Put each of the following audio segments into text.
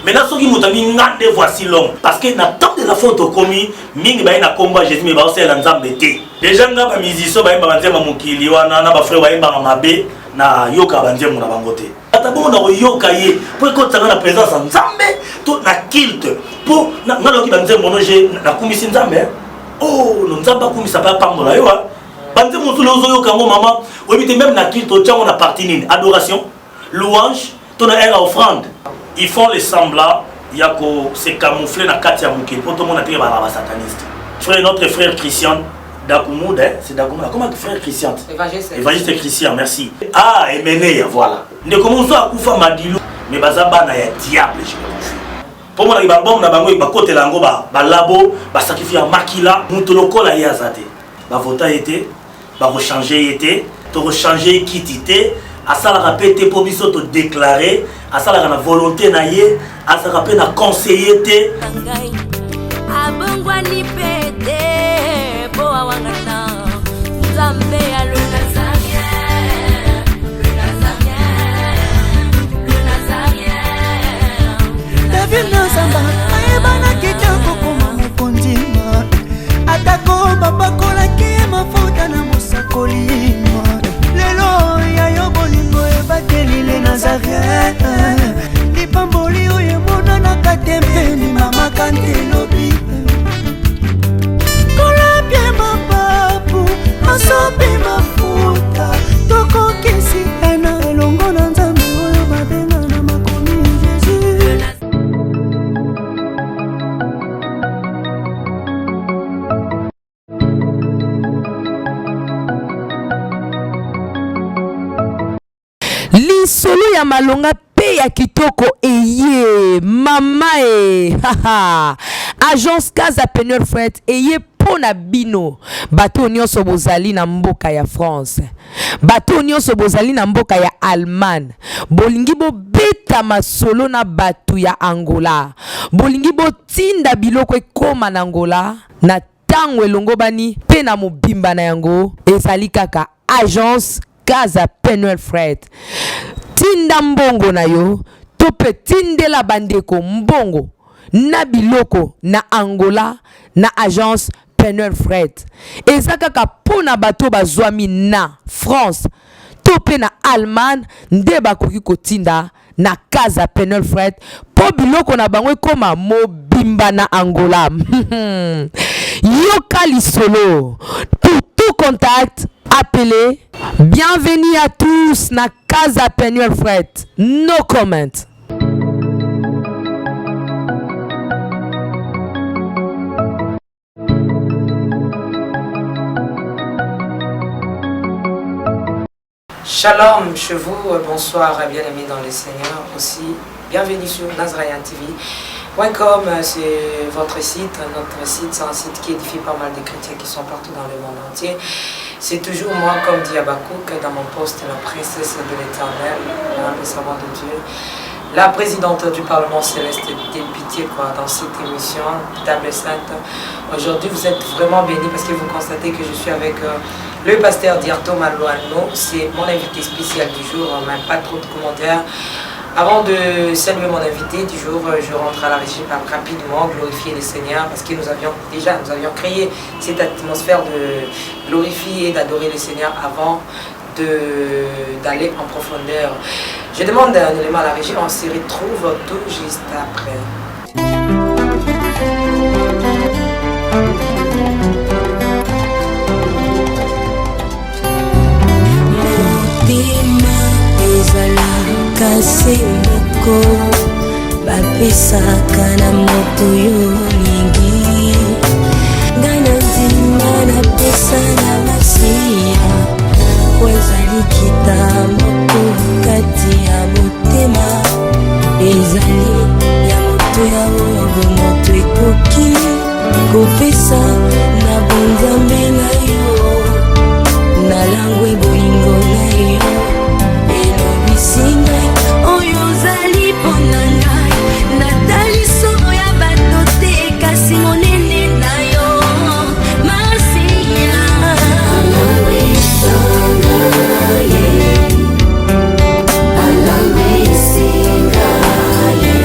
Maintenant soki moto abi nga nde voici l'homme, parce que na temps de la fin tokomi mingi baye na kombo ya Jésus mais baosalela Nzambe te. Déjà nga ba musiciens bayemba banzembo ya mokili wana na ba frères bayembaka mabe, na yoka banzembo na bango te. Ata bongo na koyoka ye mpo ekotisa nga na présence ya Nzambe to na culte, mpo nga nayoki banzembo no je nakumisi Nzambe. Oh no, Nzambe akumisa mpe apambola yo. Banzembo mosusu ozoyoka yango mama oyebi te, même na culte otyango na partie nini, adoration, louange to na aire offrande. Ils font le semblant ya ko se camoufler na kati ya mokili mpo tomona teke bazala basataniste. Frère, notre frère Christian Dakumuda, hein? C'est Dakumuda. Comment frère Christian? Évangéliste. Évangéliste Christian, merci. Ah, Emeneya, voilà. Ndeko mosusu akufa madilu, mais baza bana ya diable, je me confie. Mpo monaki babombe na bango bakotela yango balabo basakrifie ya makila. Moto lokola ye aza te, bavota ye te, bakochange ye te, tokochange ye kiti te. Asalaka mpe te mpo biso todéclare, asalaka na volonté na ye, azalaka mpe na conseiller te. Ngai abongwani mpe te mpo awangana Nzambe ya le Nazarien, le Nazarien, le Nazarien. David Nazamba ayebanaki te kokoma mokonzi, atako bapakolaki ye mafuta na mosakoli. Lelo ya yo bolingo ebateli le Nazarien, lipamboli oyo emonanaka te mpe ndimamaka nte lobi kolapie mapapu asopi mafuta tokokisi ena elongo na Nzambe oyo babenga na makomi Jésus. Lisolo ya malonga mpe ya kitoko eye mama e haha. Agence Casa Penuel Fret eye mpo na bino bato nyonso bozali na mboka ya France, bato nyonso bozali na mboka ya Allemagne, bolingi bobeta masolo na bato ya Angola, bolingi botinda biloko ekóma na Angola na ntango elongobani mpe na mobimba na yango, ezali kaka agence Casa Penuel Fret. Tinda mbongo na yo to mpe tindela bandeko mbongo na biloko na Angola na agence Penuel Fret. Eza kaka mpo na bato bazwami na France to mpe na Allemagne nde bakoki kotinda na Casa Penuel Fret mpo biloko na bango ekóma mobimba na Angola. Yoka lisolo. Pour tout contact, appelez. Bienvenue à tous na Casa Penuel Fret. No comment. Shalom chez vous, bonsoir bien-aimés dans le Seigneur aussi. Bienvenue sur Nazareen TV.com, c'est votre site, notre site, c'est un site qui édifie pas mal de chrétiens qui sont partout dans le monde entier. C'est toujours moi, comme dit Habakkuk, dans mon poste, la princesse de l'Éternel, le servant de Dieu, la présidente du Parlement céleste des pitié, quoi, dans cette émission Table Sainte. Aujourd'hui, vous êtes vraiment bénis parce que vous constatez que je suis avec le pasteur Diarto Maluano. C'est mon invité spécial du jour, même pas trop de commentaires. Avant de saluer mon invité du jour, je rentre à la régie par rapidement glorifier le Seigneur parce que nous avions créé cette atmosphère de glorifier et d'adorer le Seigneur avant d'aller en profondeur. Je demande un élément à la régie, on se retrouve tout juste après. Motema ezalaka se moko, bapesaka na moto yo olingi. Ngai na ndima napesa na Masiya po ezali kita moko kati ya motema, ezali ya moto ya oyo moto ekoki kopesa na bonzambe na yo. Nalangwe bolingo na yo elobisi ngai oyo ozali mpo na ngai. Natali solo ya bato te, kasi monene na yo Masiya. Alangwisanga ye, alangwisinga ye.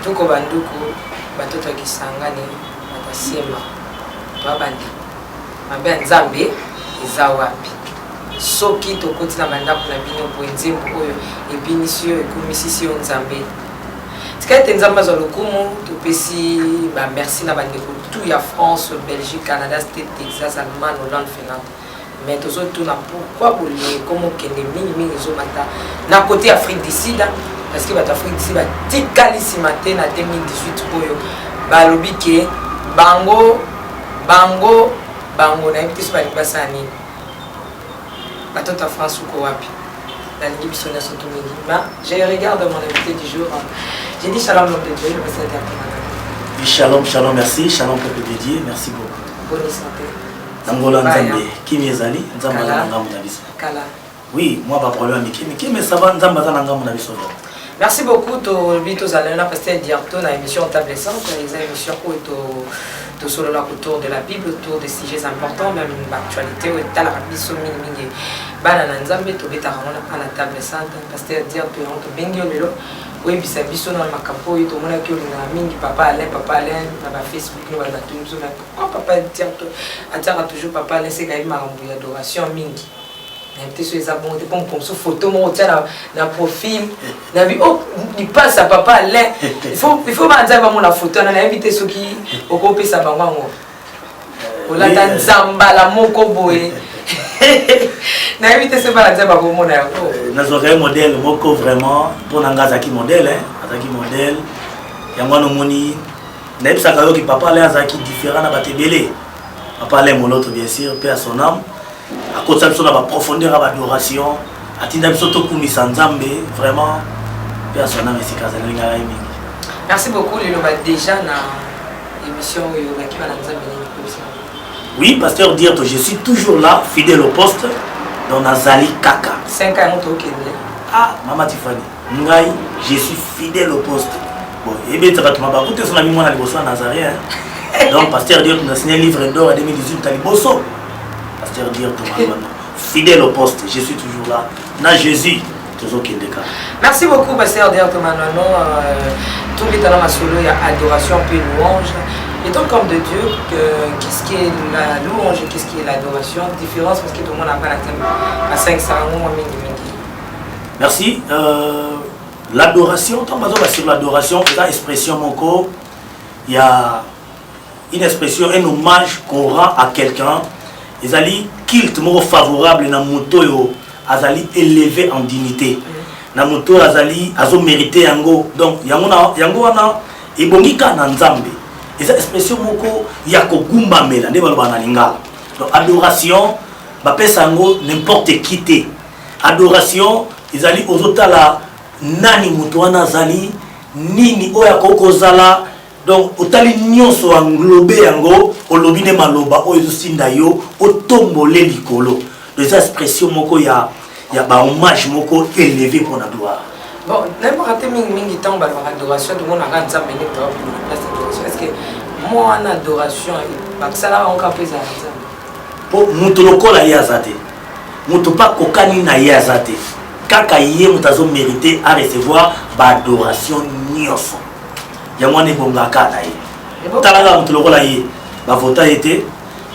Tuko banduku batoto ya Kisangani batasema toa bandeko mabe ya Nzambe eza wapi? Soki tokoti na bandako na bino boye nzembo oyo ebinisi yo ekumisisi yo Nzambe. Tika ete Nzambe azwa lokumu. Topesi ba merci na bandeko tout ya France, Belgique, Canada, State, Texas, Allemagne, Hollande, Finlande. Mais tozotuna pourquoi bolingo ekoma okende mingi mingi ezomata na côté Afrique du Sud, parce que bato Afrique du Sud batikali nsima te na 2018 oyo balobi ke bango bango bango nayebi te so balingi basala nini. Batoto ya France uko wapi? Nalingi biso nyonso to mingi. Ma je regarde mon invité du jour. J'ai dit shalom l'homme de Dieu, le pasteur Diakona. Shalom, shalom, merci. Shalom peuple de Dieu, merci beaucoup. Bonne santé. Nangola Nzambe, kimi ezali, Nzambe aza na ngambo na biso. Kala. Oui, moi ba problème mike mike mais ça va, Nzambe aza na ngambo na biso. Merci beaucoup tolobi tozala na pasteur Diarto na émission Table Sainte, eza émission oyo to tosololaka autour de la Bible, autour des sujets importants, même l'actualité oyo etalaka biso mingi mingi bana na Nzambe tobetaka yango na Table Sainte. Pasteur Diarto yango tobengi yo lelo oyebisa biso na makambo oyo tomonaki olingaka mingi papa Alain, papa Alain na ba Facebook no bato batuni biso mais pourquoi papa Diarto atiaka toujours papa Alain seka yebi makambo ya adoration mingi. Nayebi te so eza bongo te mpo mokomso photo moko otia na, na profil nayebi oh lipasa ya papa Alain il faut bana Nzambe bamona photo wana. Nayebi te soki okopesa bango yango olata nzambala moko boye nayebi te soki bana Nzambe bakomona yango. Nazwaka ye modèle moko vraiment mpo na nga azalaki modèle, azalaki modèle yango wana omoni nayebisaka yoki papa Alain azalaki différent na bato ebele. Papa Alain Moloto bien sûr, paix à son âme, akotisa biso na baprofondeur ya baadoration, atinda biso tokumisa Nzambe vraiment, paix à son âme esika azali, alingaka ye mingi. Merci beaucoup. Liloba déjà na émission oyo olaki bana Nzambe nini koyebisa? Oui, pasteur Dierto, je suis toujours là, fidèle au poste, donc nazali kaka. 5 ans yango tokende. Ah, mama Tiffany, ngai je suis fidèle au poste. Bon, ebetaka bato mabaku te so na mimwana liboso ya Nazareth. Donc pasteur Dierto na signé livre d'or ya 2018 ta liboso. Pasteur Dierto Malwano, fidèle au poste, je suis toujours là. Na Jésus tozokende kaka. Merci beaucoup pasteur Dierto Malwano. Tobetana masolo ya adoration pe louange. Étant comme de Dieu, qu'est-ce qui est la louange et qu'est-ce qui est l'adoration? Différence parce que tout le monde n'a pas la thème à 5 sarangons mingi mingi. Merci. L'adoration, tant que sur l'adoration, c'est une expression moko, il y a une expression, un hommage qu'on rend à quelqu'un. Ezali culte moko favorable na moto yo azali élevé en dignité. Na moto azali azo mériter yango. Donc yango na yango wana ebongi ka na Nzambe. Eza expression moko ya kogumbamela nde baloba na lingala. Donc adoration bapesa yango n'importe qui te. Adoration ezali ozotala nani moto wana azali nini oyo akoki kozala. Donc otali nyonso englobe yango olobi nde maloba oyo ezosinda yo otombole likolo. Donc eza expression moko ya ya ba hommage moko élevé pour la gloire. Bon, nayebaka te mingi mingi ntango balobaka adoration tomonaka Nzambe nde moto akobima na place adoration. Est-ce que mo wana adoration basalaka yango kaka mpo ezala Nzambe? Po moto lokola ye aza te, moto mpe akokani na ye aza te, kaka ye moto azomérite a recevoir baadoration nyonso. Yango wana ebongaka na ye. Tala kaka moto lokola ye, bavota ye te,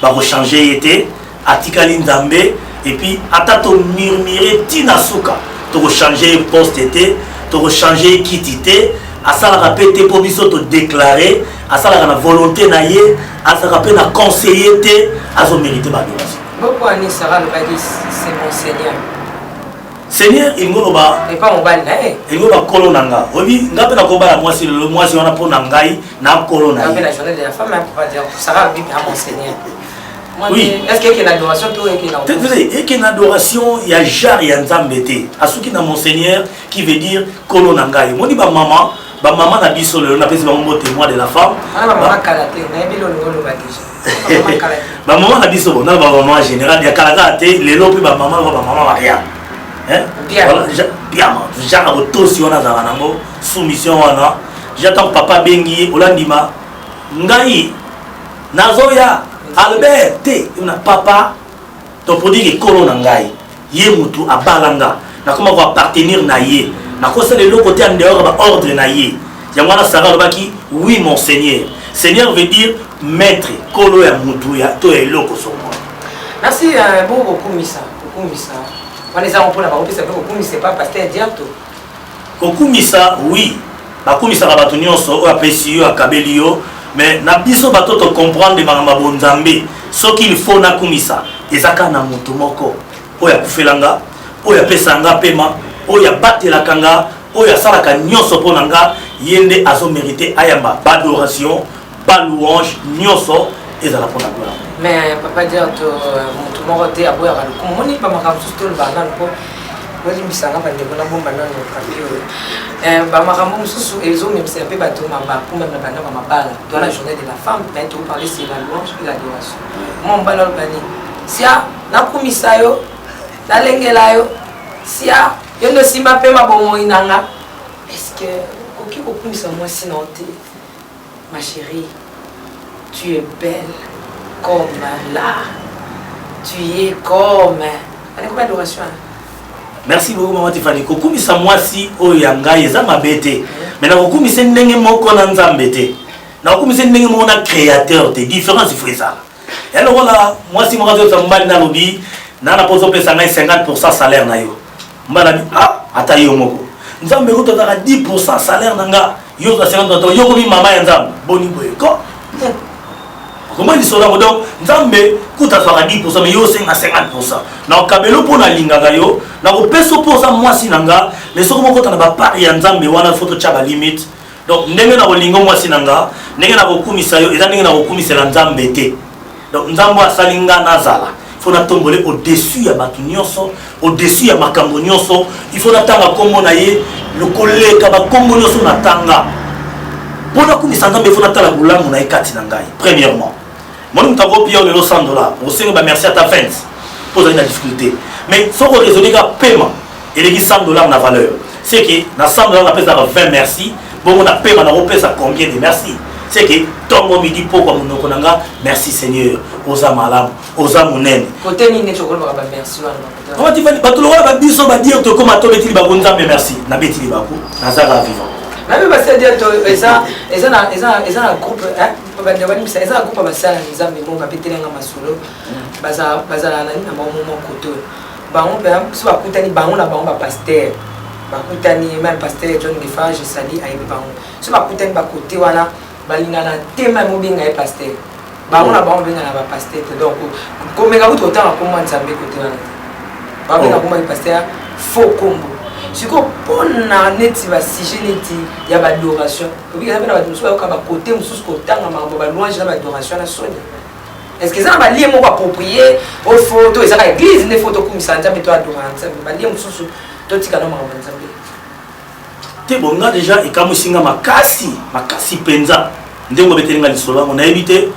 bakochange ye te, atikali Nzambe. Et puis ata tomurmure ntina suka, tokochange ye poste te, tokochange ye kiti te, asalaka mpe te mpo biso todeklare, asalaka na volonté na ye, azalaka mpe na conseiller te, azomérite baadoration. Boko ani Sarah alobaki c'est mon Seigneur. Seigneur elingi oloba epa mobali na ye, elingi oloba nkolo na nga. Oyebi nga mpe nakobala mwasi lelo, mwasi wana mpo na ngai na nkolo na ye. Na journée de la femme, hein, papa dire Sarah alobi ah mon Seigneur. Oui. Est-ce que na adoration to eke na eke na adoration ya genre ya Nzambe te. Asuki na mon Seigneur qui veut dire nkolo na ngai. Omoni ba mama, ba mama na biso lelo napesi bango mbote mois de la femme. Wana ba mama kala te, nayebi lolo oloba déjà. Ba mama na biso bon, na ba mama général ya kala kala te, lelo pe ba mama ba mama Maria. Hein? Voilà, bien, genre botosi wana azalaka nango, soumission wana. J'attends papa bengi olandima ngai nazoya Albert te na papa. Donc pour dire que kolo na ngai ye mutu abala nga, nakoma ko appartenir na ye, nakosala eloko te en dehors ba ordre na ye. Yango wana Sarah alobaki oui mon Seigneur. Seigneur veut dire maître, kolo ya mutu ya to ya eloko songolo. Merci euh, bongo kokumisa, kokumisa. Wana eza mpona bakopesa mpe kokumisa epa pasteur Dianto. Kokumisa oui, bakumisaka bato nyonso oyo apesi yo akabeli yo mais na biso bato to comprendre makambo ya bonzambe soki il faut nakumisa eza kaka na moto moko oyo akufela nga oyo apesa nga pema oyo abatelaka nga oyo asalaka nyonso mpo na nga ye nde azo merite ayamba baadoration balouange nyonso ezala mpo na gloire mais papa diarto moto moko te aboyaka lokumu moni bamakambo mosusu tolobaka nanu mpo bolimbisa nga bandeko nabomba nano papier oyo eh, bamakambo mosusu ezomemisa mpe bato mabaku meme na bandako ya mabala dans la journée de la femme mais toparle sur la louange et l'adoration mwa mobali aloba nini sia nakumisa yo nalengela yo sia yo nde osimba mpe mabomoi na nga est ce que okoki kokumisa mwasi na yo te ma chérie tu es belle comme là tu es comme anekomi adoration merci beaucoup mama tifani kokumisa mwasi oyo ya ngai eza mabe te mais nakokumisa ndenge moko na nzambe te nakokumisa ndenge moko na créateur te différence ifo ezala ya lokola mwasi moko azoyebisa mobali nalobi na na mposa opesa ngai 50 pourcent salaire na yo mobali abi ah ata yo moko nzambe kutu azalaka 10 pourcent salaire na nga yo ozwa 50 pourcent yo okomi mama ya nzambe boni boye ko okomoi lisolo yango donc nzambe kutu azwaka 10 pourcent mais yo osenga 50 pourcent nakokabelo mpo nalingaka yo nakopesa mpo oza mwasi na nga mais soki mokota na bapart ya nzambe wana fo totya balimite donc ndenge na kolinga mwasi na nga ndenge na kokumisa yo eza ndenge na kokumisela nzambe te donc nzambe asali nga nazala faut natombole au-dessus ya bato nyonso au-dessus ya makambo nyonso il faut natanga nkombo na ye lokoleka bakombo nyonso natanga mpo nakumisa nzambe il faut natala bolamu na ye kati na ngai premièrement moni moto akopia yo lelo 100 dollar osenga bamerci ata 20 mpo ozali na difficulté mais soki oraisonne kaka pema eleki 100 dollars na valeur c'est que na 100 dollars napesaka 20 merci bongo na pema nakopesa combien de merci c'est que ntongo midi pokwa monoko na nga merci seigneur oza malamu oza monene kote nini neti okolobaka ba merci wana tifani bato lokola babiso badire tokoma tobeti libaku nzambe merci nabeti libaku nazaka vivant nabi basadi to eza eza na eza eza na groupe hein bandeko balimbisa eza na groupe ya basala nzambe bongo babetelenga masolo bazala na nini na bango moko kote oyo bango mpe so bakutani bango na bango bapaster bakutani meme paster john ngefa je sali ayebi bango so bakutani bakote wana balingana te meme obenga ye paster bango na bango babengana bapaster te donc komeka kutu kotanga nkombo ya nzambe kote wana te babenga nkombo ya paster faux nkombo sikoyo mpona neti basujet neti ya baadoration obiki eza mpe na bato mosusu bayoka bakote mosusu kotanga makambo balouange na baadoration na soni est ce que eza na balie moko approprié oyo fo to ezaka église nde fo tokumisa nzambe to adora nzambe balie mosusu totika no makambo ya nzambe te bon nga deja ekamwisi nga makasi makasi mpenza ndenge obeteli nga lisolo yango nayebi te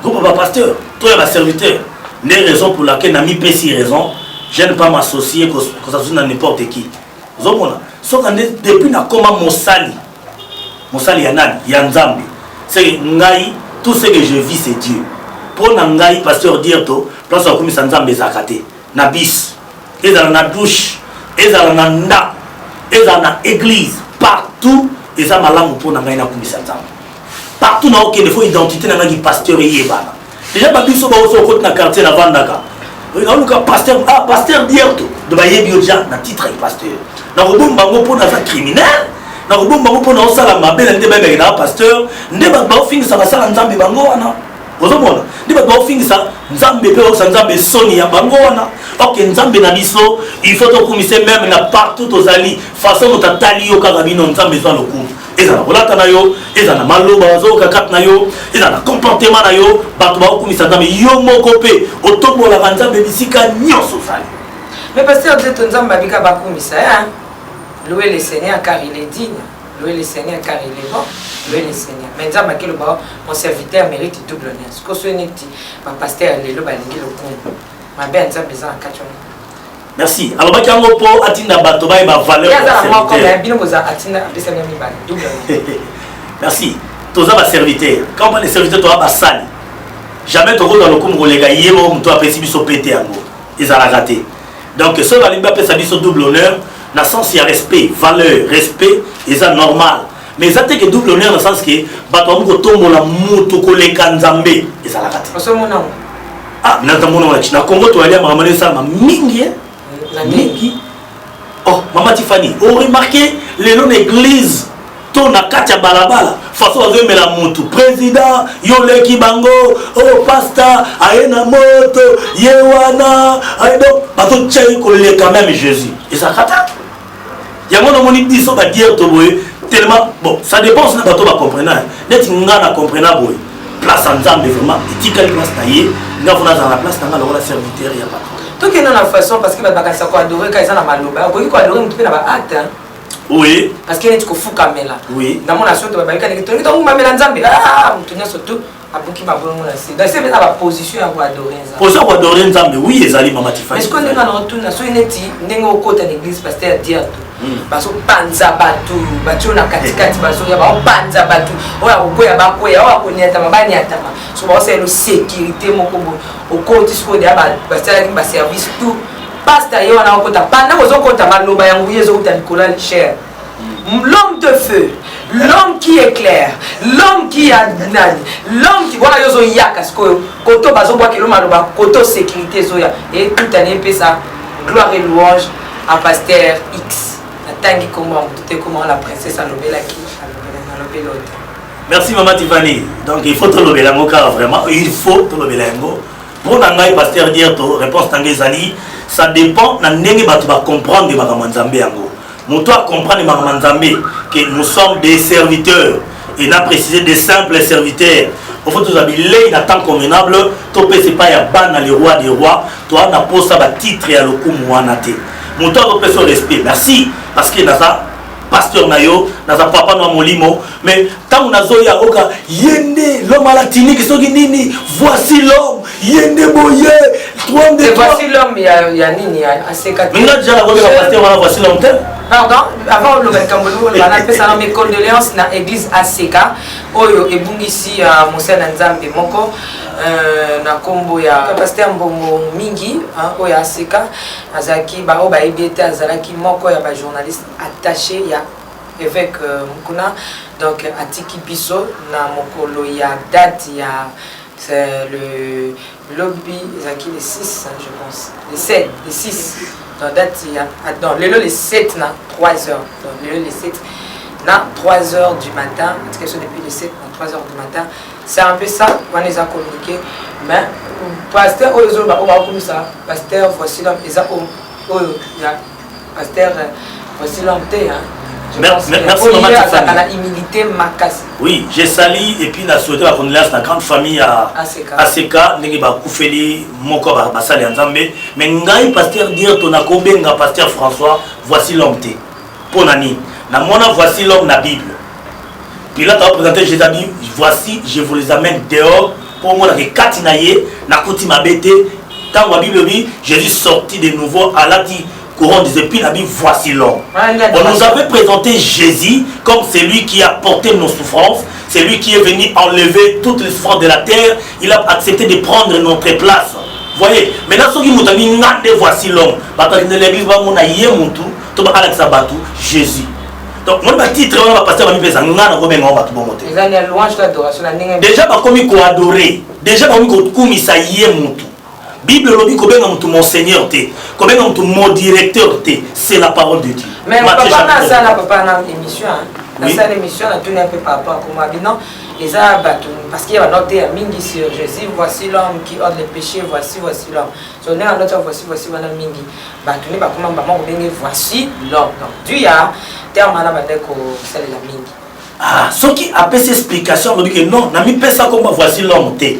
groupe ya bapasteur to ya baserviteur nde raison pour laquelle namipesi raison je ne pas m'associer kosassocie na n'importe qui ozomona soka nde depuis nakoma mosali mosali ya nani ya nzambe c'est ngai tout ce que je vis c'est dieu mpo na ngai pasteur dierto place akumisa nzambe ezalaka te na bis ezala na douche ezala na ndako ezala na église partout eza malamu mpo na ngai nakumisa nzambe partout naokende fo identité na ngai pasteur eyebana deja babiso baoso okoti na quartier navandaka naoluka pasteur ah pasteur dierto do bayebi yo deja na titre ya pasteur nakobomba yango mpo naza criminel nakobomba yango mpo naosala mabe na nde bayebaki na pasteur nde bato baofingisa basala nzambe bango wana ozomona nde bato baofingisa nzambe mpe baokisa nzambe soni ya bango wana ok nzambe na biso il faut tokumise meme na partout tozali façon moto atali yo kaka bino nzambe ezwa lokumu ezala kolata na yo ezala na maloba bazoyoka kati na yo ezala na comportement na yo bato baokumisa nzambe yo moko mpe otombolaka nzambe bisika nyonso ozali mais pasteur zeto nzambe abika bakumisa ye louer le seigneur car il est digne louer le seigneur car il est bon louer le seigneur mais nzambe akeloba mon serviteur mérite double honneur sikoyo soki neti bapaster ya lelo balingi lokumu mabe ya nzambe eza na kati wana merci alobaki yango mpo atinda bato bayeba valeur merci toza baserviteur quand on parle de serviteur toza basali jamais tokozwa lokumu koleka ye moko moto apesi biso pete yango ezalaka te donc soki balingi bapesa biso double honneur na sens ya respect valeur respect eza normal. Mais eza te ke double honneur na sens ke bato bakoki kotombola moto koleka Nzambe, ezalaka te. Ah, nazamona na Congo toyali ya makambo esalama mingi, eh? Mingi. Oh, mama Tifani, oremarquer lelo na église to na kati ya balabala, façon bazoyembela motu président, yo leki bango, oh, pasteur aye na moto ye wana aye, donc bazotya ye koleka même Jésus. Ezalaka te. Yango namoni biso badiere to boye tellement. Bon, ça dépend na bato bacomprena. Neti nga na comprena boye, place ya Nzambe vraiment etikali place na ye. Nga fona azala na place na nga lokola serviteur ya patron. Tokende na façon, parce que bato bakanisa koadorer ka eza na maloba. Okoki koadorer motu mpe na baacte. Parce que neti kofukamela, namona so to babayika ndenge tolingi tongumamela Nzambe, motu nyonso tu abuki mabongo na se. Donc se na baposition ya koadorer Nzambe. Position ya koadorer Nzambe, oui, ezali, mama Tifani. Mais sikoyo ndenge na otuna, soki neti ndenge okota na église, pasteur Diato, bazopanza bato, batio na katikati, bazoya baopanza bato, oyo akokwea bakwea, oyo akoniatama baniatama, so baosalela sécurité moko boye. Okoti sikoyo deya, basalaki baservice tout, pasteur ye wana okota, pendant ozokota, maloba ya nguya ezouta likolo ya chaire: "L'homme de feu, l'homme qui éclaire, l'homme qui a nani, l'homme qui..." Wana yo ozoyaka sikoyo koto bazobwakelo maloba, koto sécurité ezoya etutani, epesa gloire et louange à pasteur X. Natangi kombo ya motu te, kombo la princesse alobelaki, alobeli oyo te. Merci, mama Tifani. Donc il faut tolobela yango kaka, vraiment il faut tolobela yango. Mpo na ngai, pasteur Dierto, réponse na ngai ezali: ça dépend na ndenge bato bacomprendre makambo ya Nzambe. Yango moto acomprendre makambo ya Nzambe que nous sommes des serviteurs, et na précisé des simples serviteurs. Ofo tozwa bilei na temps convenable, topesa epai ya bana le roi des rois. Toa na posa batitre ya lokumu wana te. Moto azopesa respect, merci, parce que naza pasteur na yo, naza papa na molimo. Mais ntango nazoya oka ye nde l'homme à la tunique, soki nini, voici l'homme, ye nde boye. Voici l'homme ya nini aseka. Nga déjà nakobenga pasteur wana voici l'homme te. Pardon, avant oloba likambo oloba, napesa na mes condoléances na église ACK oyo ebungisi mosali na Nzambe moko na nkombo ya pasteur Mbongo Mingi oyo ACK. Azalaki, baoyo bayebi ete azalaki moko ya bajournaliste attaché ya évêque Mukuna. Donc atiki biso na mokolo ya date ya, c'est le lobi, ezalaki le 6, je pense, le 7, le 6, donc date ya, non, lelo le 7 na 3 heures. Donc lelo le 7 na 3 heures du matin, atiki biso depuis le 7 na 3 heures du matin. C'est un peu ça wana eza communiqué. Mais pasteur oyo ezoloba, oyo bakokomisa pasteur voici l'homme, eza oyo ya pasteur voici l'homme te, hein. Merci, maman. Azalaka na humilité makasi. Oui, j'ai sali et puis na souhaité la condoléance na grande famille ya ACK, ndenge bakufeli moko basali ya Nzambe. Mais ngai pasteur Dirto, nakobenga pasteur François voici l'homme te. Mpo na nini? Namona voici l'homme na Bible. Pilate a présenté Jésus, a dit: "Voici, je vous les amène dehors mpo omonaka kati na ye nakuti mabe te." Ntango ya Bible obi Jésus sorti de nouveau, alati couronne des épines, a dit: "Voici l'homme." On nous avait présenté Jésus comme celui qui a porté nos souffrances, celui qui est venu enlever toutes les souffrances de la terre. Il a accepté de prendre notre place. Voyez, maintenant ceux qui m'ont dit ngande voici l'homme, bato de l'église bamona ye mutu to baalakisa bato Jésus. Donc moni batitre wana bapasteur bamipesa, nga na kobenga bato bongo te. Déjà bakomi koadorer, déjà bakomi kokumisa ye mutu. Bible elobi kobenga motu monseigneur te, kobenga motu mon directeur te. C'est la parole de Dieu. Mais papa nasala, papa na émission, nasala émission, natuni un peu par rapport à comment bino eza bato, parce qu'il y a banote ya mingi sur Jésus: "Voici l'homme qui ôte le péché, voici, voici l'homme." So ndenge anote ya voici, voici wana mingi, bato nde bakoma bama kobenge voici l'homme. Donc du ya terme wana bande kosalela mingi. Ah, soki apesi explication, alobi ke non, namipesa komba voici l'homme te,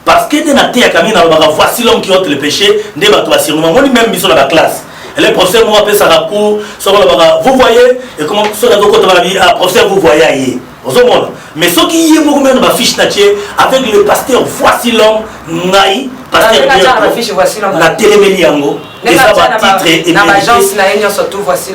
parce que nde nateyaka mingi, nalobaka "Voici l'homme qui ôte le péché", nde bato basirnoma. Moni même biso na baclasse, ele professeur moko apesaka cours, soki olobaka "vous voyez", ekoma soki azokota balabi: "Ah, professeur, vous voyez", aye ozomona. Mais soki ye moko meme na bafiche na tie avec le pasteur voici l'homme, ngai pasteur natelemeli yango. Eza batitre.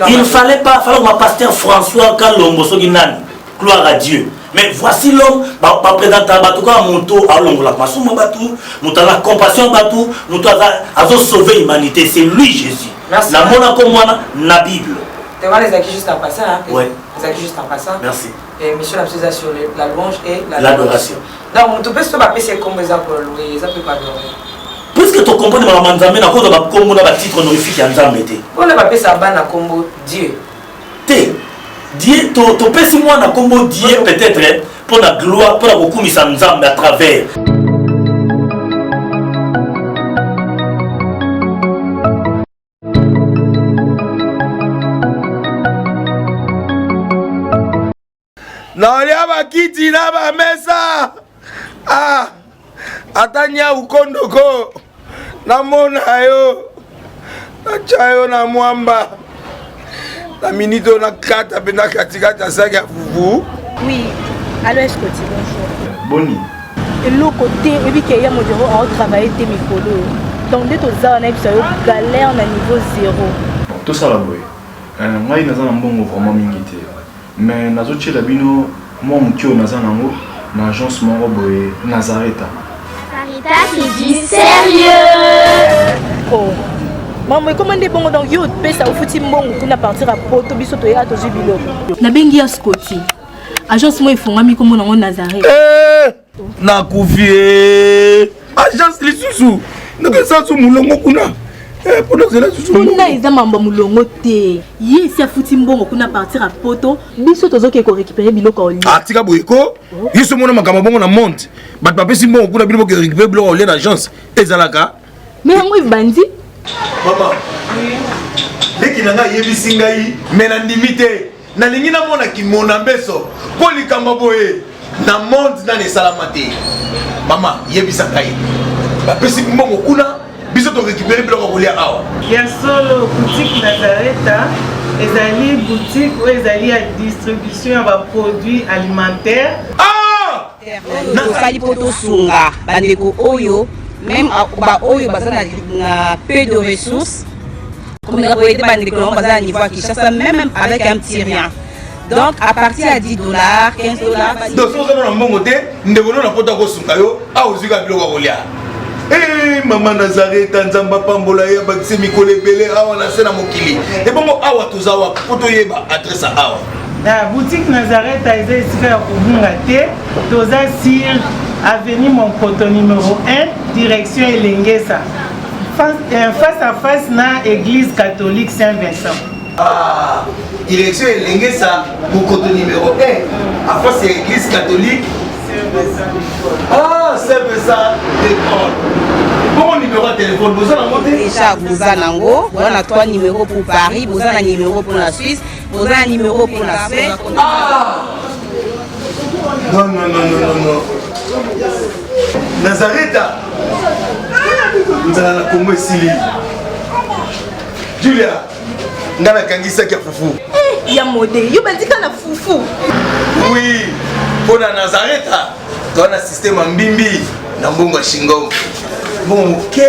Il fallait pas, fallait ma pasteur François Kalombo, soki nani, gloire à Dieu. Mais voici l'homme, baprésentaka bato kaka moto alongolaka masumu bato, moto aza compassion bato, moto azosauve humanité. C'est lui Jésus. Namonako mwana na Bible. Wana ezalaki juste en passant. Ouais. Ezalaki juste en passant. Merci. Émission na biso eza sur la louange et l'adoration. Donc moto mpe soki bapesi ye nkombo eza kolouer, eza mpe koadorer. Puisque tocomprendre makambo ya Nzambe, nakozwa bakombo na batitre honorifique ya Nzambe te. Mpona bapesa bana nkombo Dieu. Te, Dieu, topesi mwana nkombo Dieu peut-être mpo na gloire, mpo na kokumisa Nzambe à travers. Nalia bakiti na bamesa, ah, ata nyau kondoko namona yo, natya yo na mwamba na minute oyo nakata mpenza katikati ya saki ya fufu. Oui, allo Escoti, bonjour. Boni? Eloko te, oyebi ke ya modero aotravaille te mikolo oyo. Donc nde toza wana yebisa yo galère na niveau zéro. Bon, tosala boye. Ngai naza na mbongo vraiment mingi te. Mais nazotiela bino mwa moke oyo naza nango na agence moko boye Nazareta. Nazareta, c'est du sérieux! Oh. Mambo ekoma nde bongo, donc yo opesa ofuti mbongo kuna partir ya poto, biso toya tozwi biloko. Nabengi ya Scotty. Agence moko efongami kombo nango Nazareth. Eh, nakufi eh. Agence lisusu ndenge eza molongo kuna. Eh, mpona ozela susu kuna eza mambo ya molongo te. Ye esi afuti mbongo kuna partir ya poto, biso tozoke korécupérer biloko ya olia. Ah, tika boye ko yo so mona makambo bongo na monde, bato bapesi mbongo kuna, bino boke récupérer biloko ya olia na agence ezalaka. Mais yango ebandi. Mama leki na ngai ayebisi ngai, me nandimi te, nalingi namona kimona mbeso mpo likambo boye na monde nani esalama te. Mama yebisa ngai, bapesi mbongo kuna, biso torécupérer biloko ya kolia awa. Ya solo, boutique Nazareta ezali boutique oyo ezali ya distribution ya baproduits alimentaires. Ah! Tosali mpo tosunga bandeko oyo, même baoyo baza na peu de ressources, komeka koaider bandeko nango baza na niveau ya Kinshasa, même avec un petit rien. Donc à partir ya 10 $, 15 $. Donc soki oza na mbongo te, ndeko no na poto akosunga yo awa, ozwi kaka biloko ya kolia. Eh, mama Nazareta, Nzambe apambola ye, abakisi mikolo ebele awa na se na mokili. Ebongo awa toza wapi mpo toyeba adresse ya awa? Na boutique Nazareta eza esika ya kobunga te. Toza sur avenue Monkoto numéro 1, direction Elengesa, face à face na église catholique Saint-Vincent. Ah, direction Elengesa, Mokoto numéro 1, à face ya église catholique Ah, Saint-Vincent d'école. Bongo numéro ya téléphone boza nango te? Déjà boza nango, boza na 3 numéros pour Paris, boza na numéro pour la Suisse, boza na numéro pour la Suède. Ah! Non, non, non, non, non, non. Nazareta, nzala na Kongo esili. Julia, nga nakangisaki ya fufu. Ya mode, yo bandika na fufu. Oui, mpo na Nazareta toza na système ya mbimbi na mbongo ya shingom, mbongo moke,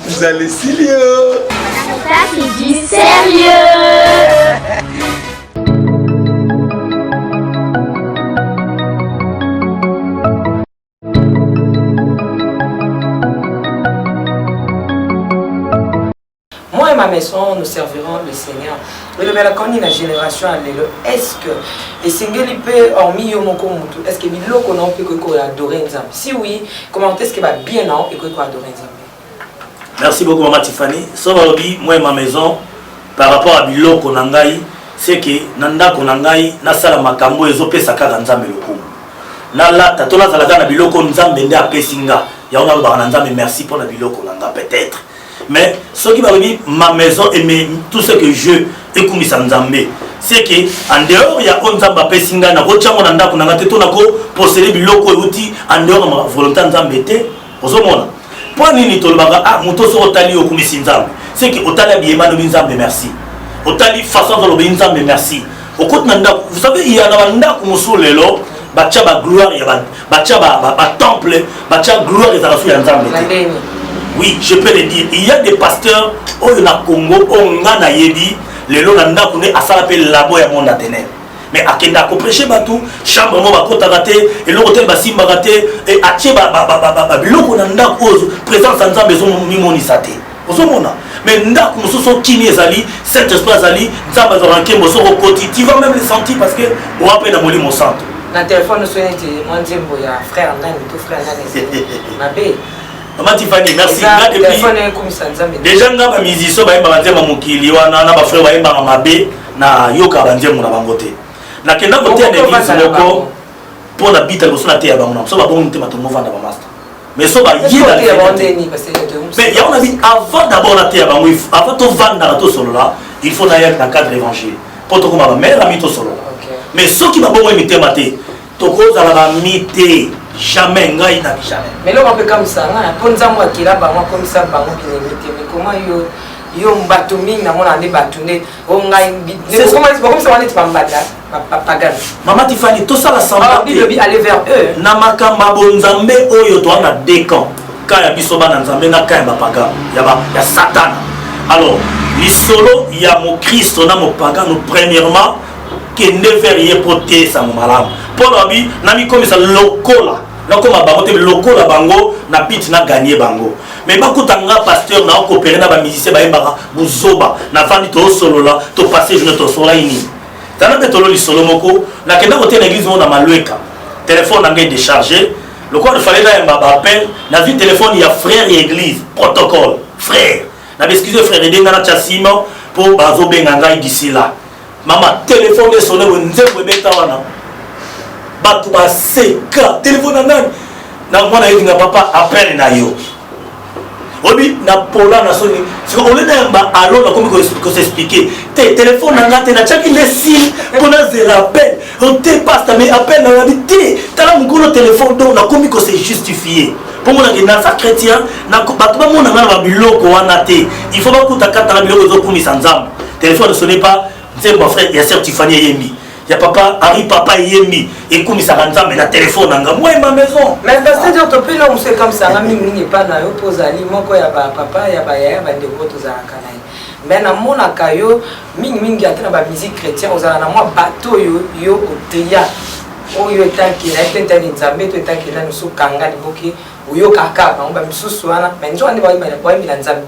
nzala esili yo. Ça, c'est du sérieux! Moi et ma maison, nous servirons le Seigneur. Elobelaka nini na génération ya lelo? Est ce que esengeli mpe, hormis yo moko mutu, est ce que biloko na yo mpe ekoki koadorer Nzambe? Si oui, comment est ce que babien na yo ekoki koadorer Nzambe? Merci beaucoup, mama Tiffany. So balobi moi et ma maison par rapport à biloko na ngai, c'est que na ndako na ngai nasala makambo oyo ezopesa kaka Nzambe lokumu. Nalata to nazala kaka na biloko Nzambe nde apesi nga, yango nalobaka na Nzambe merci mpo na biloko na nga peut-être. Mais soki balobi ma maison et mes, tout ce que je ekumisa Nzambe, c'est que en dehors ya oyo Nzambe apesi ngai, nakotia yango na ndako na ngai te to nakoposele biloko euti en dehors ya volonté ya Nzambe te. Ozomona mpo nini tolobaka, ah, moto soki otali yo okumisi Nzambe, c'est que otali abiyema, alobi Nzambe merci, otali façon azolobi Nzambe merci, okoti na ndako. Vous savez, il y a na bandako mosusu lelo batya bagloire ya batya batemple, batya gloire ezala su ya Nzambe te. Oui, je peux le dire, il y a des pasteurs oyo na Congo oyo nga nayebi lelo na ndako nde asala mpe labo ya monde ya ténèbre, mais akendaka koprêcher bato, chambre moko bakotaka te, eloko te basimbaka te, atie biloko na ndako oyo présence ya Nzambe ezomimonisa te. Ozomona. Mais ndako mosusu okimi ezali, Saint Esprit azali, Nzambe azalaka nkembo, soki okoti tu vas même le sentir parce que oa mpe na Molimo Santo. Na telefone soki neti mwa nzembo ya frère nani to frère nani ezali mabe. Mama Tiffany, merci. Nga depuis déjà nga ba musiciens bayembaka nzembo ya mokili wana na ba frère bayembaka mabe na yoka ba nzembo na bango te. Nakenda koteya na église moko mpo na bita liboso na teya bango na so babongi motema tongo vanda ba master. Mais so baye na mais yango na bi avant d'abord na teya bango, avant tovandaka tosolola, il faut naya na cadre évangile mpo tokoma ba meilleur ami tosolola. Mais soki babongo mitema te, tokozala bami te, jamais, ngai na jamais. Mais eloko mpe ekamwisa nga, mpo Nzambe akela bango, akomisa bango binemi te, mais comment yo yo bato mingi namona nde bato nde o ngai bakomisa bango neti bambanda bapagano? Mama Tifani, tosala semblant te. Bible aller vers eux. Na makambo ya bonzambe oyo toa na deux camps, camp ya biso bana Nzambe na camp ya bapagano ya Satana. Alors lisolo ya mokristo na mopagano, premièrement kende vers ye mpo te sango malamu, mpo lobi namikomisa lokola nakoma bango te, lokola bango na pite na ganye bango. Mais bakuta nga pasteur na okopere na bamusicien bayembaka buzoba, nafandi tosolola, topasse journée, tosolola nini. Tala mpe tolo lisolo moko, nakenda koteya na église moko na Malweka, telefone na ngai déchargé, lokola fallait nayamba baappel, nazwi telefone ya frère ya église, protocole frère na baexcuse, frère edenga natya nsima mpo bazobenga ngai d'ici là. Mama, telefone esone boye, nzembo ebeta wana, bato baseka. Telefone na nani? Na mwana yebi nga, papa, appel na yo. Oyebi na pola na soni siko ole nayamba alo, nakomi kosexplike te, telefone na nga te, natiaki nde sim mpo nazela appel te, pasta, mais appel na yabi te, tala mokolo telefone. Donc nakomi kose justifier mpo monake naza chrétien, bato bamona nga na babiloko wana te, il faut bakuta kata na biloko ezokumisa Nzambe. Telefone esone pa nzembo ya frère ya sœur Tifani eyembi, ya papa Henri papa eyembi, ekumisaka Nzambe na telefone na nga, moi ma maison. Mais pasteur Dior, mpe eloko mosusu ekamwisanga mingimingi epa na yo, mpo ozali moko ya bapapa ya bayaya, bandeko oyo tozalaka na ye, mais namonaka yo mingimingi ata na bamusique chrétien, ozala na mwa bato oyo yo otria, oyo etanke na ye mpe ntangi Nzambe to etanke nani mosusu kanga liboke, oyokaka bango bamisusu wana, mais nzoka nde bayembela Nzambe,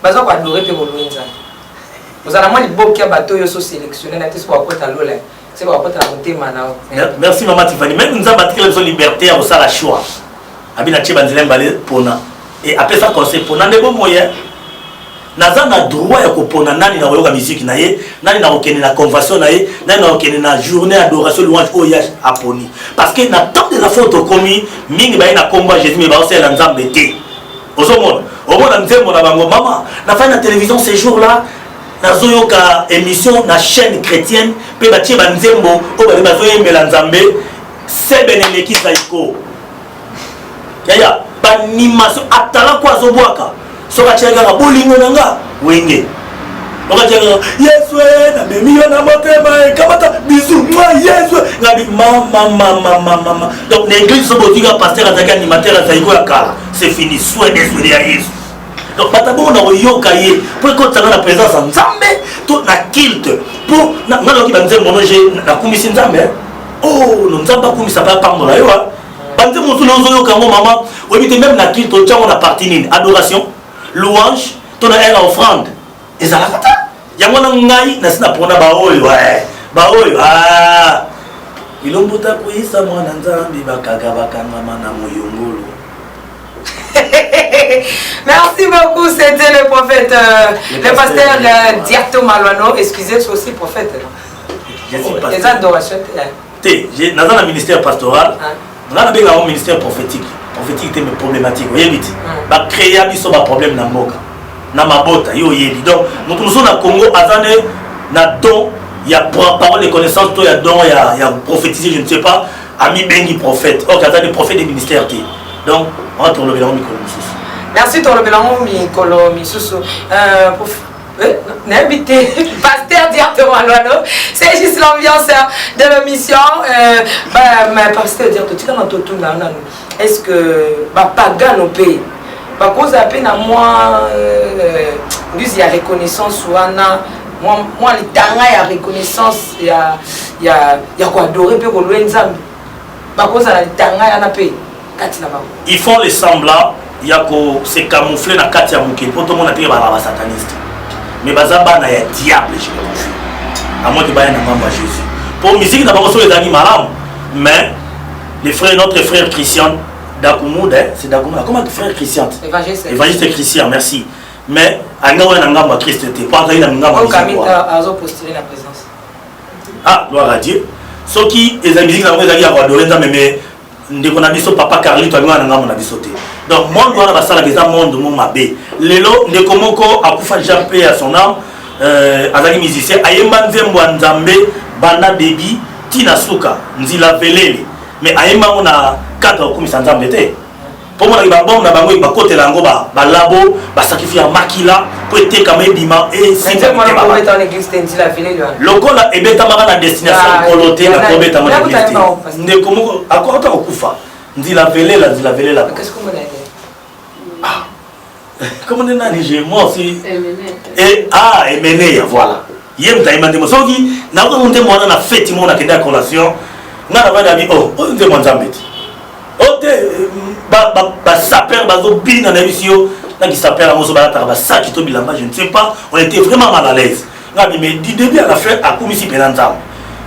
baza koadore mpe kolouer Nzambe. Ozala mwa liboke ya bato oyo so sélectionne na te, so bakota lola, se bakota na motema na yo. Merci mama Tifani. Même Nzambe atikela biso liberté ya kosala choix, abi na tie banzela mibale, pona e apesa conseil, pona nde bomoi. Naza na droit ya kopona nani na koyoka musique na ye, nani na kokende na convention na ye, nani na kokende na journée adoration louange oyo ye aponi. Parce que na temps de la fin tokomi, mingi baye na kombo ya Jésus mais baosalela Nzambe te. Ozomona, omona nzembo na bango. Mama, nafandi na télévision ce jour là, nazoyoka émission na chaîne chrétienne mpe batie banzembo oyo babe bazoyembela Nzambe, sebene eleki zaiko yaya baanimation atalaku azobwaka. Soki atiaki kaka bolingo na nga wenge, soki atiaki kaka Yesu namemi yo na motema, ekamata bisu mwa Yesu ngabi mama mama mama. Donc na église so bozwika pasteur azalaki animateur azalaki ya kala, c'est fini, swede swede ya Yesu. Donc bato bongo na koyoka ye mpo ekotisanga na présence ya Nzambe to na culte, mpo nga nayoki banzembo no je nakumisi Nzambe. Oh no, Nzambe akumisa mpe apambola yo. Banzembo mosusu ozoyoka yango, mama, oyebi te même na culte otyango na partie nini, adoration, louange to na aire offrande, ezalaka te. Yango wana ngai nasi napona baoyo baoyo ilombuta kuyisa mwana Nzambe bakaga bakangama na moyongolo. Merci beaucoup, c'était le prophète, le pasteur Diacto Maluano. Excusez, c'est aussi prophète. Les adorations. Te, naza na ministère pastoral, nga nabenga yango ministère prophétique, prophétique te mais problématique. Oyebi te, bacréa biso baproblème na mboka, na mabota, yo oyebi. Donc moto mosusu na Congo aza ne na don ya parole de connaissance to ya don ya prophétiser, je ne sais pas, amibengi prophète, ok, aza ne prophète de ministère te. Donc wana tolobela yango mikolo mosusu. Merci, tolobela yango mikolo misusu. Nayebi te, pasteur Diacte Maluano, c'est juste l'ambiance de l'émission. euh, pasteur Diacte, tika na totuna nanu, est ce que bapagano mpe bakozala mpe na mwa nduzi ya reconnaissance wana, mwa litanga ya reconnaissance ya koadore mpe kolouer Nzambe, bakozala litanga yana mpe kati na bango? Ils font le semblant. ya ko se camoufler na kati ya mokili mpo tomona teke bazala basataniste, mais baza bana ya diable, je le confirme, à moins que baya na ngambo ya Jésus, mpo musique na bango soki ezalaki malamu. Mais le frère, notre frère Christian Dakumuda, hein, c'est Dakumuda, comment, frère Christian? Évangéliste. Évangéliste Christian, merci. Mais alinga oya na ngambo ya Christ te, mpo azali na ngambo ya oyo musique wana. Kamita azopostuler na présidence. Ah, gloire à Dieu! Soki ezali musique na bango ezalaki ya koadorer Nzambe, mais ndeko na biso papa Carlito alingaka na ngambo na biso te. Donc monde wana basalaka eza monde mo mabe. Lelo ndeko moko akufa, Jean, paix à son âme, azalaki musicien, ayemba nzembo ya Nzambe banda début ntina suka, nzila velele, mais ayemba yango na cadre ya kokumisa Nzambe te, mpo monaki babombe na bango bakotela yango balabo, basacrifice ya makila mpo etekama, ebima. Nzembo wana kobeta wana église te, nzila velele wana. Lokola ebetamaka na destination Ah, nkolo te, ya nakobetama na nakuta église te. yemba pasteur. Ndeko moko akota kokufa, nzila velela, nzila velela. Qu'est-ce qu'on a dit? Comment nde nani, je moi aussi et ah, Emeneya, voilà, ye moto ayemba nzembo. Soki nakoki nzembo wana na feti moko nakende ya collation, nga na vanda bi, oh, oyo nzembo ya Nzambe te, o te. Basapeurs bazobina, nayebisi yo, naki sapeur yango so balataka basaki to bilamba, je ne sais pas, on était vraiment mal à l'aise. Nga bi, mais du début à la fin akumisi mpena Nzambe.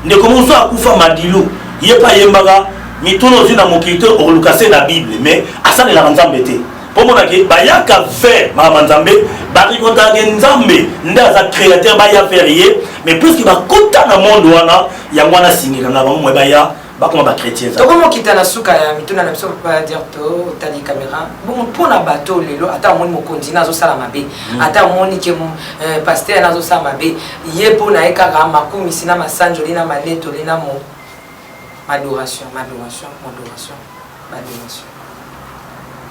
Ndeko mosusu akufa, Madilu, ye mpe ayembaka mituna ozwi na mokili te, okoluka se na Bible, mais asalelaka Nzambe te, mpo monake bayaka vers makambo ya Nzambe, barekontake Nzambe nde aza créateur, baya vers ye. Mais puisque bakota na monde wana, yango wana asingikanga bango moye baya bakoma bachrétien. Tokomokita na suka ya mituna na biso. Papa Dirto, otali caméra bongo mpona bato lelo, ata omoni mokonzi na azosala mabe, ata omoni ke pasteur na azosala mabe, ye mpo na ye kaka makumisi na masanjoli na manetoli na mo adoration, adoration, adoration, adoration.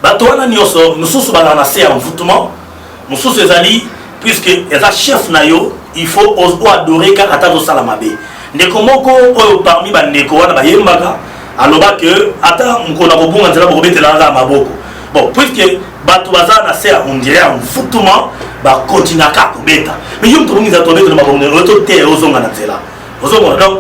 Bato wana nyonso, mosusu bazala na se ya envoûtement, mosusu ezali puisque eza chef na yo, il faut oadorer kaka ata azosala mabe. Ndeko moko oyo parmi bandeko wana bayembaka aloba ke ata mokolo na kobunga nzela, bokobetela kaka maboko. Bon, puisque bato baza na se ya, on dirait, envoûtement, bakontinuaka kobeta. Mais yo moto obungi nzela, tobetela maboko oyo to te, ozonga na nzela, ozomona. Donc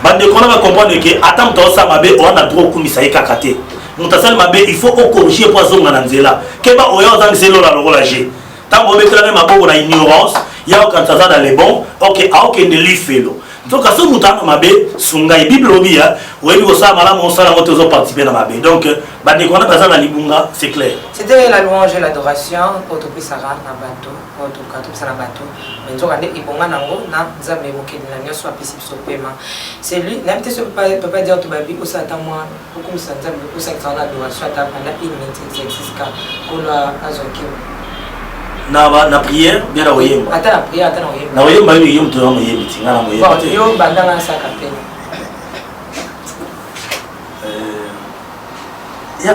bandeko wana bacomprendre ke ata moto azosala mabe, oza na droit okumisa ye kaka te. Moto asali mabe, il faut ocorriger mpo azonga na nzela. Keba oyo ozangisa elola lokola je ntango obetelaki maboko na ignorance ya okanisa aza dans le bon, ok, aokende lifelo. Nzoka soki moto ana mabe, sunga ye. Bible obi ya oyebi kosala malamu, osala yango te, ozoparticiper na mabe. Donc bandeko wana baza na libunga, c'est clair. C'était la louange et l'adoration oyo topesaka na bato, oyo toluka topesa na bato, mais nzoka nde ebonga nango na Nzambe mokeli na nyonso, apesi biso pema, c'est lui. Nayebi te soki papa Dirto babi osala ata mwa okumisa Nzambe, osangisa wana adoration ata pendant une minute, exercice ka Nkolo azwa nkembo. Na prière bien, na koyemba? Ata na prière, ata na koyemba. Na koyemba, yo ye moto na moyembi ti nga na moyembi Bon te. Yo bandanga nasaka pene. Ya,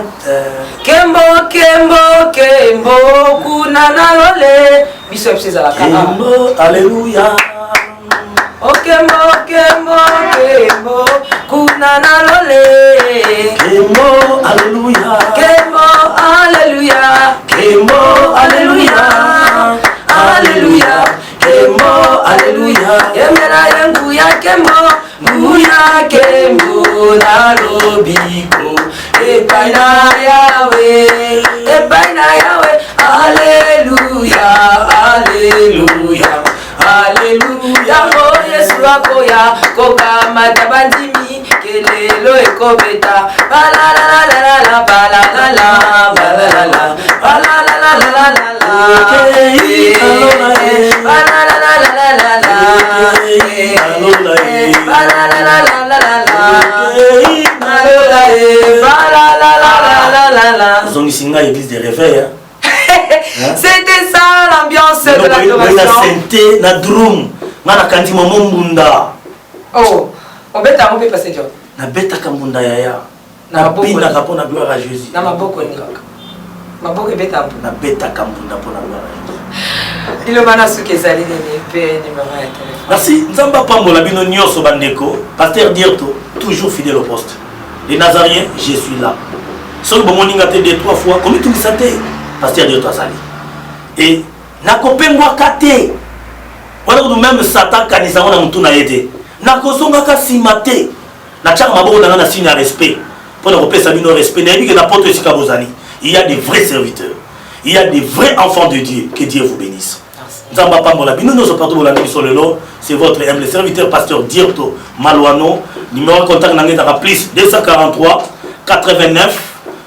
Kembo, kembo, kembo kuna na lole, biso ya biso ezalaka. Kembo, alleluya. O kembo, kembo, kembo kuna na lole. Kembo, alleluya. Kembo, alleluya. Kembo, alleluya, alleluya, kembo, alleluya. Yembela ye nguya kembo, nguya kembo na lobiko epai na Yawe, epai na Yawe. Alleluya, alleluya, alleluya. O Yesu akoya kokamata bandimi, kelelo ekobeta, balalalalala, balalala, balalala, balalalalalala, balalalalalala, balalalalala. Ozongisi ngai église de réveil, hein? C'était ça l'ambiance de na l'adoration. Synthé na drum, nga nakanzi mamo mbunda. Oh, obeta yango mpe, pasteur John? Nabetaka mbunda, yaya. Na maboko? Nabinaka mpo na gloire ya Jésus. Na maboko nini? Maboko ebeta mpo? Nabetaka mbunda mpo na gloire ya Jésus. Liloba na suki ezali nini, mpe numéro ya telefone? Merci, Nzambe apambola bino nyonso bandeko. Pasteur Dirto, toujours fidèle au poste, les Nazaréens, je suis là. Soki bomoni nga te deux trois fois, komitungisa te, pasteur Dirto azali e nakopengwaka te. Wana kutu même Satan kanisa yango na motu na ye te. Nakozongaka nsima te. Natiaka maboko na nga na signe ya respect mpo na kopesa bino respect. Nayebi ke na poto esika bozali. Il y a des vrais serviteurs, il y a des vrais enfants de Dieu. Que Dieu vous bénisse. Nzambe apambola bino nyonso partout bolandi biso lelo. C'est votre humble serviteur, pasteur Dirto Maluano. Numéro de contact na ngai ezalaka plus 243 89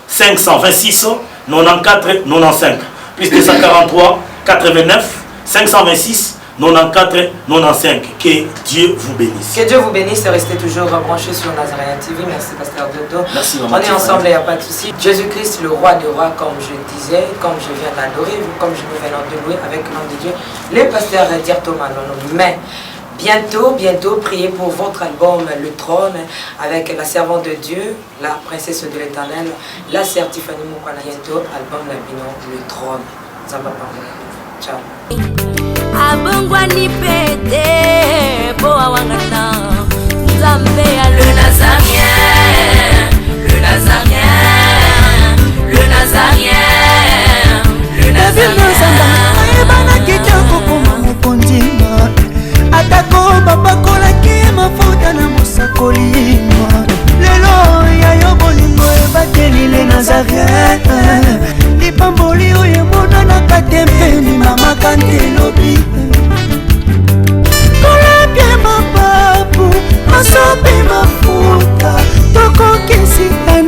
526 94 95, plus 243 89 526 94 95. Que Dieu vous bénisse. Que Dieu vous bénisse et restez toujours branchés sur Nazaréen TV. Merci, Pasteur Dodo. Merci, maman On est Tiffany. Ensemble, il n'y a pas de souci. Jésus-Christ, le roi des rois, comme je disais, comme je viens d'adorer, comme je nous venons de louer avec l'homme de Dieu, le pasteur Dirto Maluano. Mais bientôt, bientôt, priez pour votre album Le Trône avec la servante de Dieu, la princesse de l'Éternel, la sœur Tiffany Mukwana. Bientôt, album na bino, Le Trône. Nzambe apambola. Ciao. Abongwani mpe te mpo awangana nzambe ya le Nazarien, le Nazarien, le Nazarien, le David Nozamba ayebanaki te kokoma mokonzi, atako bapakolaki ye mafuta na mosakoli. Lelo ya yo bolingo ebateli le Nazarien, lipamboli oyo emonanaka te mpe ndimamaka nte lobi. Kolapie mapapu, masopi mafuta.